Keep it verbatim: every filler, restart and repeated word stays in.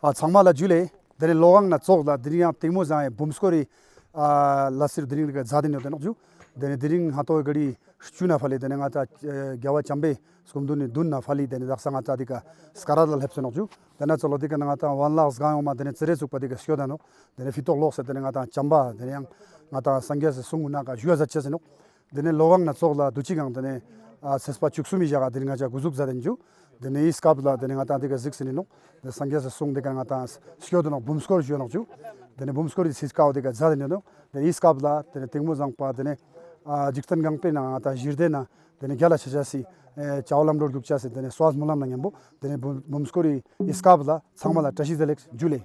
ཨ་ཚང་མ་ལ་ཇུ་ལེ། དེ་ནེ་ལོ་གང་ན་ཙོགས་ལ་དེ་རིང་ཡང་ཐེངས་མོ་ཟང་ངི་བུམ་སྐོར་རི་ཨ་ལ་སིར་དེ་རིང་རི་ཀ་ཛད་དེ་ནོག་ཏེ་ནོག་ཇུ། དེ་ནེ་དེ་རིང་ཧ་ཏོ་ག་རི་ཆུ་ན་ཕ་ལི་དེ་ནེ་ང་ཏང་རྒྱལ་བ་བྱམས་པའི་སྐུ་མདུན་ནི་མདུན་ན་ཕ་ལི་དེ་ནེ་དག་ས་ང་ཏང་དེ་ཀ་སྐ་ར་ལ་ལེབས་སེ་ནོག་ཇུ། དེ་ན་ཙོགས་ལ་དེ་ཀ་ན་ང་ཏང་བན་ལག་སྒང་ཡོང་མ་དེ་ནེ་ཙི་རེ་ཚུགས་པ་དེ་ཀ་སྐྱོད་ད་ནོག། དེ་ནེ་ཕི་ཏོག་ལོགས་སེ་དེ་ནེ་ང་ཏང་བྱམས་པ་དེ་ནེ་ཡང་ང་ཏང་སངས་རྒྱས་སི་གསུང་གུན་ན་ཀ་ཞུ་ཡ་ཛད་ཅེས་སེ་ནོག། དེ་ནེ་ལོ་གང་ན་ཙོགས་ལ་དུ་ཅི་གང་དེ་ནེ་ཨ་ཚེས་པ་བཅུ་གསུམ་མི་ཞག་ག་དེ་རིང་ང་ཅག་གོ་ཟུག་ཛད་དེན་ཇུ། དེ་ནེ་ཨི་སྐབས་ལ་དེ་ནེ་ང་ཏང་དེ་ཀ་གཟིགས་སེ་ནི་ནོག། དེ་སངས་རྒྱས་སི་གསུང་དེ་ཀ་ང་ཏང་སྐྱོད་དེ་ནོག། བུམ་སྐོར་ཞུ་ནོག་ཇུ། དེ་ནེ་བུམ་སྐོར་རི་ཚིག་ཀའོ་དེ་ཀ་ཛད་དེ་ནོག། དེ་ནེ་ཨི་སྐབས་ལ་དེ་ནེ་ཐེངས་མོ་ཟང་པ་དེ་ནེ་ཨ་འཇིག་རྟེན་གང་པོའི་ནང་ང་ཏང་ཞི་བདེ་ན་དེ་ནེ་རྒྱལ་ལ་ཆ་ཅེས་སི་ཨེ་བྱ་བ་ལམ་འགྲོ་རྒྱུག་ཅེས་སི་དེ་ནེ་སོ་བ་སྨོན་ལམ་ན་ཉམ་པོ་དེ་ནེ་བུམ་བུམ་སྐོར་རི་ཨི་སྐབས་ལ་ཚང་མ་ལ་བཀྲ་ཤིས་བདེ་ལེགས་ཇུ་ལེ།